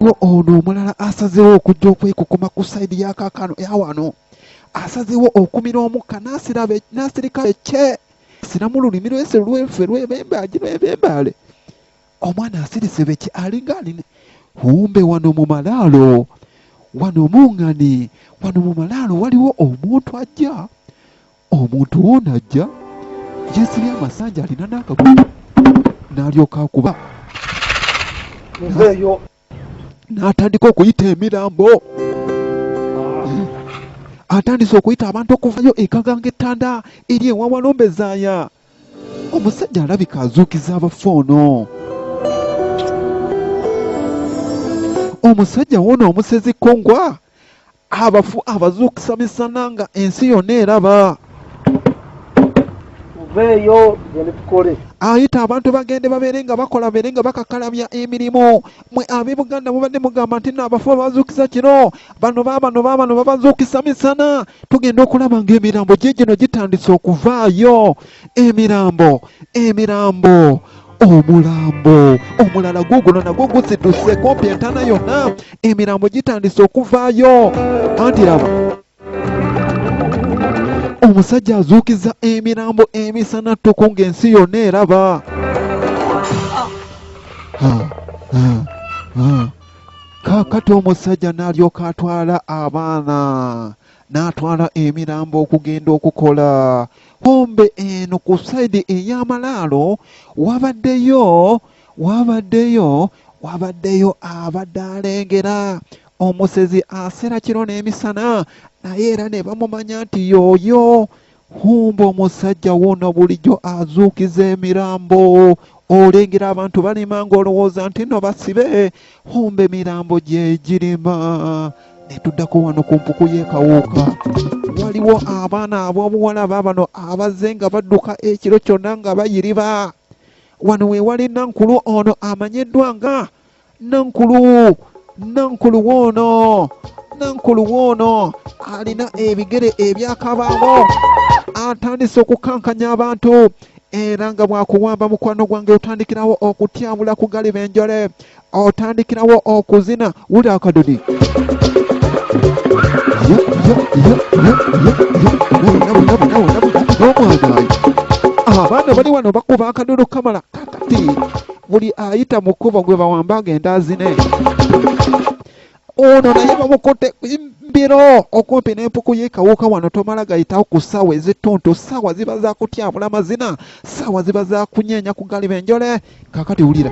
Wo ono omulala asazeewo okujja okwekukuma ku sayidi ya kaakano ya wano, asazeewo okumira omukka n'asirika kye siramu lulimi lwese lwefe lwebembaagi lwebembaale. Omwana asirise beki alinga alina humbe wano mu malaalo wano mu ŋŋani wano mu malaalo waliwo omuntu ajja omuntu woona ajja yeesibye amasanja alina n'akagugu n'alyoka akuba Muveeyo. N'atandika okuyita emirambo, atandise okuyita abantu okuvayo ekaganga ettanda eri ewawalumbe zaaya. Omusajja alabika azuukiza abafu ono. Omusajja wuuno omusezi kkungwa abafu abazuukusa misana nga ensi yonna eraba. Muveeyo tugende tukole. Ayita abantu bagende babeere nga bakola, babeere nga bakakkalabya emirimu. Mwe ab'e Buganda mubadde mugamba nti nno abafu babazuukiza kiro, bano baabano baabano babazuukisa misana. Tugenda okulaba ng'emirambo giigino gitandise okuvaayo. Emirambo, emirambo, omulambo omulala guuguno nagwo gusituse kumpi entaana yonna. Emirambo gitandise okuvaayo. Anti laba omusajja azuukiza emirambo emisana ttuku ng'ensi yonna eraba. Kaakati omusajja n'alyoka atwala abaana n'atwala emirambo okugenda okukola. Kumbe eno ku sayidi ey'amalaalo wabaddeyo wabaddeyo wabaddeyo abadde alengera omusezi asera kiro n'emisana naye era ne bamumanya nti y'oyo. Humba omusajja wuuno bulijjo azuukiza emirambo. Olengera abantu balima ng'olowooza nti nno basibe, humba emirambo gye girima. Ne tuddako wano ku mpuku y'e Kawuuka, waliwo abaana ab'obuwala baabano abazze nga badduka ekiro kyonna nga bayiriba. Wano we wali Nankulu ono amanyiddwa nga Nankulu, Nankulu wuuno, Nankulu wuuno alina ebigere ebyakabaawo, atandise okukankanya abantu era nga bw'akuwamba mukwano gwange otandikirawo okutyabula ku galiba enjole, otandikirawo okuzina. Wulira akadodi. Abaana bali wano bakuba akadudu kamala. Kakati buli ayita mu kkubo gwe bawamba agenda azine. Ono naye bamukutte mbiro okumpi n'empuku y'ekawuka wano. Tomala gayitawo ku ssaawa ez'ettuntu, ssaawa ziba za kutyabula mazina, ssaawa ziba za kunyeenya ku galiba enjole. Kakati wulira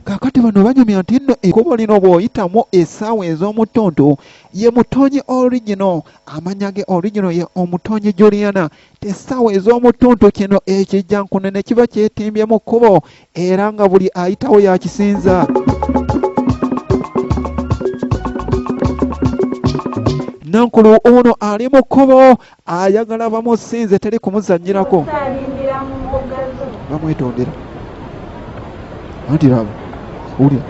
kakati bano banyumya nti nno ekkubo lino bw'oyitamu essaawa ez'omu ttuntu ye Mutonyi original. Amannya ge original ye Omutonyi Juliana. Essaawa ez'omu ttuntu kino ekijjankunene kiba kyetimbye mu kkubo era nga buli ayitawo yakisinza. Nankulu ono ali mu kkubo ayagala bamusinze, teri kumuzannyirako. Bamwetondera anti laba wulira.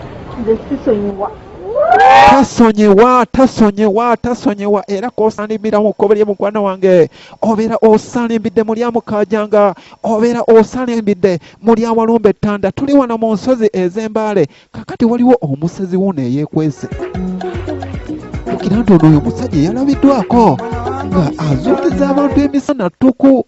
Tasonyiwa, tasonyiwa, tasonyiwa era kosalimbira mu kkobo lye mukwano wange, obeera osalimbidde mu lya Mukaajanga, obeera osalimbidde mu lya Walumbe Ettanda. Tuli wano mu nsozi ez'Embaale. Kakati waliwo omusezi wuuno eyeekwese. Jjukira nti ono oyo omusajja eyalabiddwako nga azuukiza abantu emisana ttuku.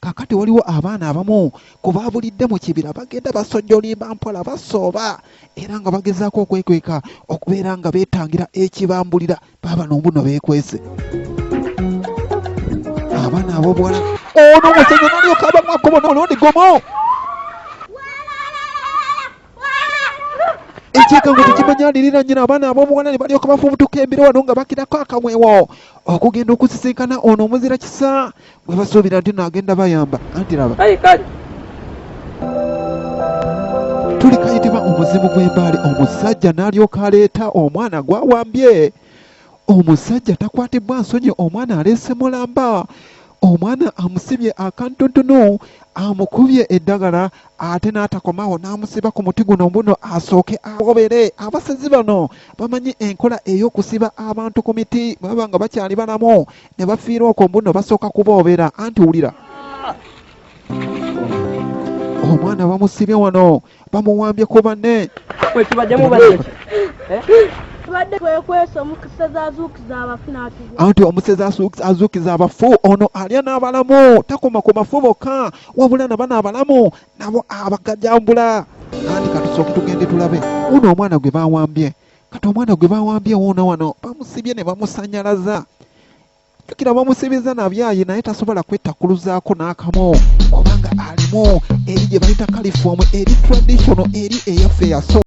Kaakati waliwo abaana abamu ku baabulidde mu kibira bagenda basojjolimba mpola basooba era nga bagezaako okwekweka okubeera nga beetangira ekibambulira. Baabano mbuno beekwese abaana ab'obuwala. Ono omusajja n'alyoka abamwako bona omulundi gumu. Ekyekango tekimanya alirira nnyina. Abaana ab'obuwala ne balyoka bafubutuka embiro wano nga bakirako akawewo okugenda okusisinkana ono omuzira kisa gwe basuubira nti naagenda bayamba. Anti laba tuli kayitibwa omuzimu gw'embaale. Omusajja n'alyoka aleeta omwana gw'awambye. Omusajja takwatibwa nsonyi, omwana aleese mulamba. Omwana amusibye akantuntunu, amukubye eddagala ate n'atakomaawo n'amusiba ku muti guno mbuno asooke awobere. Abasezi bano bamanyi enkola ey'okusiba abantu ku miti bwe baba nga bakyali balamu ne bafiira okwo mbuno basooka kuboobera. Anti wulira. Omwana bamusibye wano, bamuwambye ku banne. Tubadde twekwesa omusezi azuukiza abafu n'atulya. Anti omusezi azuukiza abafu ono alya n'abalamu, takoma ku bafu bokka wabula na bano abalamu nabo abagajambula. Anti katusooke tugende tulabe wuno omwana gwe bawambye. Kati omwana gwe bawambye wuuno wano bamusibye ne bamusanyalaza. Jjukira bamusibiza na byayi naye tasobola kwettakuluzaako n'akamu kubanga alimu eri gye bayita kalifoomu eri traditional eri eyaffe eyasooka.